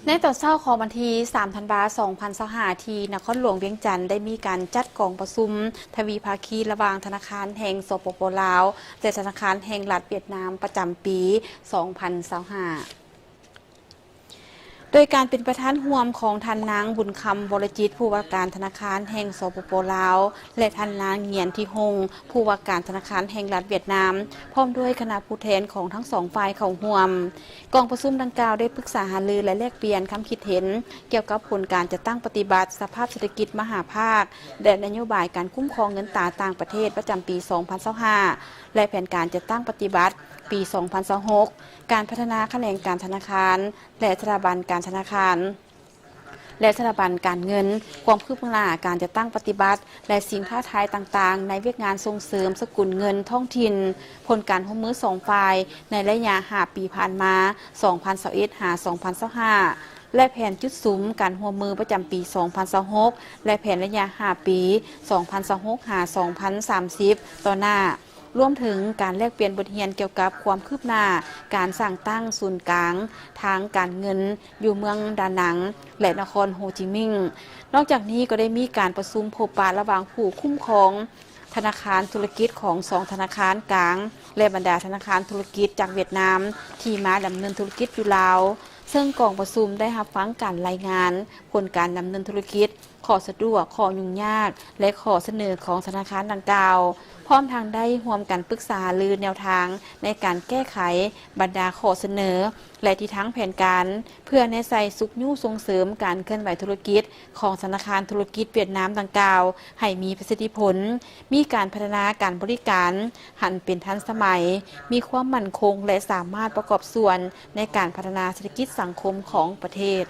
ໃນຕອນເຊົ້າຂອງວັນທີສາມ ທັນວາ ສອງພັນຊາວຫ້າ ທີ່ນະຄອນຫຼວງວຽງຈັນ ໄດ້ມີການຈັດກອງປະຊຸມທະວີພາຄີລະຫວ່າງທະນາຄານແຫ່ງ ສປປ ລາວ ແລະ ທະນາຄານແຫ່ງລັດຫວຽດນາມ ປະຈຳປີສອງພັນຊາວຫ້າ ໂດຍການເປັນປະທານຮ່ວມຂອງທ່ານນາງ ບຸນຄຳ ວໍລະຈິດ ຜູ້ວ່າການທະນາຄານແຫ່ງ ສປປ ລາວ ແລະ ທ່ານນາງ ຫງຽນ ທີຫົງ ຜູ້ວ່າການທະນາຄານແຫ່ງລັດຫວຽດນາມ ພ້ອມດ້ວຍຄະນະຜູ້ແທນຂອງທັງສອງຝ່າຍເຂົ້າຮ່ວມ. ກອງປະຊຸມດັ່ງກ່າວໄດ້ປຶກສາຫາລື ແລະ ແລກປ່ຽນຄຳຄິດເຫັນກ່ຽວກັບຜົນການຈັດຕັ້ງປະຕິບັດສະພາບເສດຖະກິດມະຫາພາກ ແລະ ນະໂຍບາຍການຄຸ້ມຄອງເງິນຕາຕ່າງປະເທດປະຈຳປີສອງພັນຊາວຫ້າ ແລະ ແຜນການຈັດຕັ້ງປະຕິບັດປີສອງພັນຊາວຫົກ, ການພັດທະນາຂະແໜງການທະນາຄານ ແລະ ສະຖາບັນການທະນາຄານ ແລະ ສະຖາບັນການເງິນ, ຄວາມຄືບໜ້າການຈັດຕັ້ງປະຕິບັດ ແລະ ສິ່ງທ້າທາຍຕ່າງໆ ໃນວຽກງານສົ່ງເສີມສະກຸນເງິນທ້ອງຖິ່ນ, ຜົນການຮ່ວມມືສອງຝ່າຍໃນໄລຍະຫ້າປີຜ່ານມາ ສອງພັນຊາວເອັດ ຫາ ສອງພັນຊາວຫ້າ ແລະ ແຜນຈຸດສຸມການຮ່ວມມືປະຈຳປີສອງພັນຊາວຫົກ ແລະ ແຜນໄລຍະຫ້າປີ ສອງພັນຊາວຫົກ ຫາ ສອງພັນສາມສິບ ຕໍ່ໜ້າ. ລວມເຖິງການແລກປ່ຽນບົດຮຽນກ່ຽວກັບຄວາມຄືບໜ້າການສ້າງຕັ້ງສູນກາງທາງການເງິນຢູ່ເມືອງດານັງ ແລະ ນະຄອນໂຮຈິມິງ. ນອກຈາກນີ້ກໍໄດ້ມີການປະຊຸມພົບປະລະຫວ່າງຜູ້ຄຸ້ມຄອງທະນາຄານທຸລະກິດຂອງສອງທະນາຄານກາງ ແລະ ບັນດາທະນາຄານທຸລະກິດຈາກຫວຽດນາມທີ່ມາດຳເນີນທຸລະກິດຢູ່ລາວ, ເຊິ່ງກອງປະຊຸມໄດ້ຮັບຟັງການລາຍງານຜົນການດຳເນີນທຸລະກິດ, ຂໍ້ສະດວກ, ຂໍ້ຫຍຸ້ງຍາກ ແລະ ຂໍ້ສະເໜີຂອງທະນາຄານດັ່ງກ່າວ, ພ້ອມທັງໄດ້ຮ່ວມກັນປຶກສາຫາລືແນວທາງໃນການແກ້ໄຂບັນດາຂໍ້ສະເໜີ ແລະ ທິດທາງແຜນການ ເພື່ອແນໃສ່ຊຸກຍູ້ສົ່ງເສີມການເຄື່ອນໄຫວທຸລະກິດຂອງທະນາຄານທຸລະກິດຫວຽດນາມດັ່ງກ່າວໃຫ້ມີປະສິດທິຜົນ, ມີການພັດທະນາການບໍລິການຫັນເປັນທັນສະໄໝ, ມີຄວາມໝັ້ນຄົງ ແລະ ສາມາດປະກອບສ່ວນໃນການພັດທະນາເສດຖະກິດສັງຄົມຂອງປະເທດ.